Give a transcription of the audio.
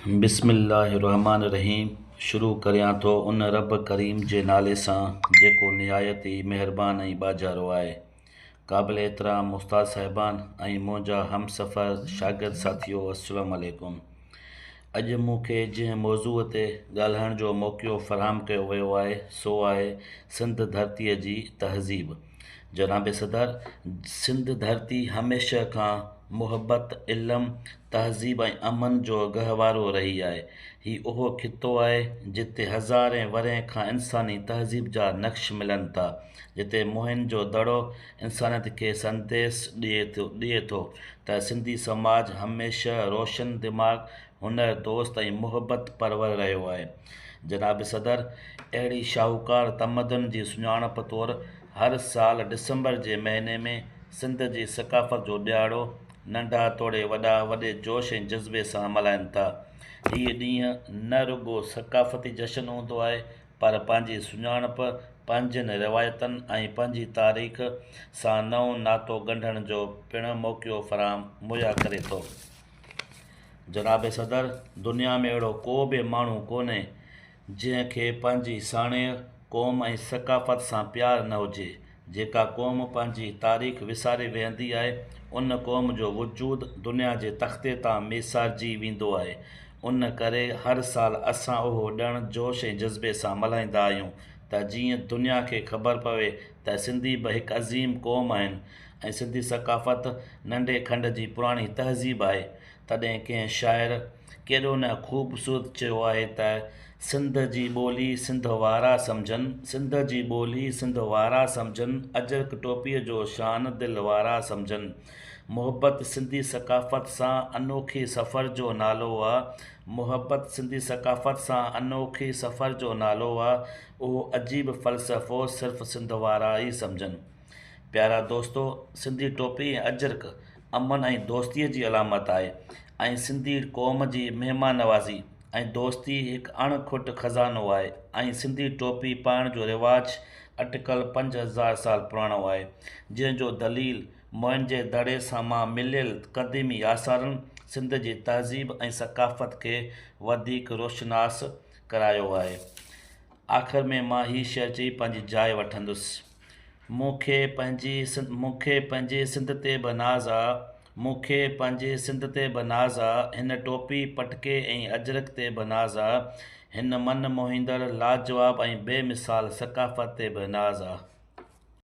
بسم الله الرحمٰن الرحيم شروع ڪريان ٿو ان رب ڪريم جي نالي سان جيڪو نهايت ئي مهربان ۽ ٻاجهارو آهي. قابل احترام استاد صاحبان ۽ منهنجا همسفر شاگرد ساٿيو السلام عليڪم. اڄ مون کي جنهن موضوع تي ڳالهائڻ جو موقعو فراهم ڪيو ويو آهي سو آهي سنڌ ڌرتيء جي تهذيب. جناب صدر، سنڌ ڌرتي هميشه کان محبت، علم، تهذيب ۽ امن جو گهوارو رهي آهي. هي اهو خطو آهي، جتي هزارين ورهين کان انساني تهذيب جا نقش ملن ٿا، جتي موهن جو دڙو انسانيت کي سنديس ڏئي ٿو ته سنڌي سماج هميشه روشن دماغ، هنر دوست ۽ محبت پرور رهيو آهي. جناب صدر، اهڙي شاهوڪار تمدن جي سڃاڻپ طور هر سال ڊسمبر جي مهيني ۾ سنڌ جي ثقافت جو ڏهاڙو ننڍا توڙي وڏا وڏي جوش ۽ جذبي سان ملهائين ٿا. هيء ڏينهن نه رڳو ثقافتي جشن هوندو آهي پر پنهنجي سڃاڻپ، پنهنجين روايتن ۽ پنهنجي تاريخ سان نئون ناتو ڳنڍڻ جو پڻ موقعو فراهم مهيا ڪري ٿو. جناب صدر، دنيا ۾ اهڙو ڪو به ماڻهو ڪونهي، جنهن کي پنهنجي ساڻيهه، قوم ۽ ثقافت سان پيار نه هجي. جيڪا قوم پنهنجي تاريخ وساري ويهندي آهي، ان قوم جو وجود دنيا جي تختي تان ميسارجي ويندو آهي. ان ڪري هر سال اسان اهو ڏڻ جوش ۽ جذبي سان ملهائيندا آهيون ته جيئن دنيا کي خبر پوي ته سنڌي به هڪ عظيم قوم آهن ۽ سنڌي ثقافت ننڍي کنڊ جي پراڻي تهذيب آهي. تڏهن ڪنهن شاعر ڪيڏو نه خوبصورت چيو آهي ته، سنڌ جي ٻولي سنڌ وارا سمجهن، سنڌ جي ٻولي سنڌ وارا سمجهن، اجرڪ ٽوپيء جو شان دل وارا سمجهن. محبت سنڌي ثقافت سان انوکي سفر جو نالو آ، محبت سنڌي ثقافت سان انوکي سفر جو نالو آ، اهو عجيب فلسفو صرف سنڌ وارا ئي سمجهن. پيارا دوستو! سنڌي ٽوپي ۽ اجرڪ امن ۽ دوستيء جي علامت آهي ۽ سنڌي قوم جي مهمان نوازي ۽ دوستي هڪ اڻ کٽ خزانو آهي ۽ سنڌي ٽوپي پائڻ جو رواج اٽڪل 5000 سال پراڻو آهي، جنهن جو دليل موئن جي دڙي سان مان مليل قديمي آثارن سنڌ جي تهذيب ۽ ثقافت کي وڌيڪ روشناس ڪرايو آهي. آخر ۾ مان هي شعر چئي پنهنجي جاء وٺندس. مون کي پنهنجي مون کي پنهنجي سنڌ تي به ناز آ مون کي پنهنجي سنڌ تي به ناز آ هن ٽوپي، پٽڪي ۽ اجرڪ تي به ناز آ هن من موهيندڙ، لاجواب ۽ بي مثال ثقافت تي به ناز آ.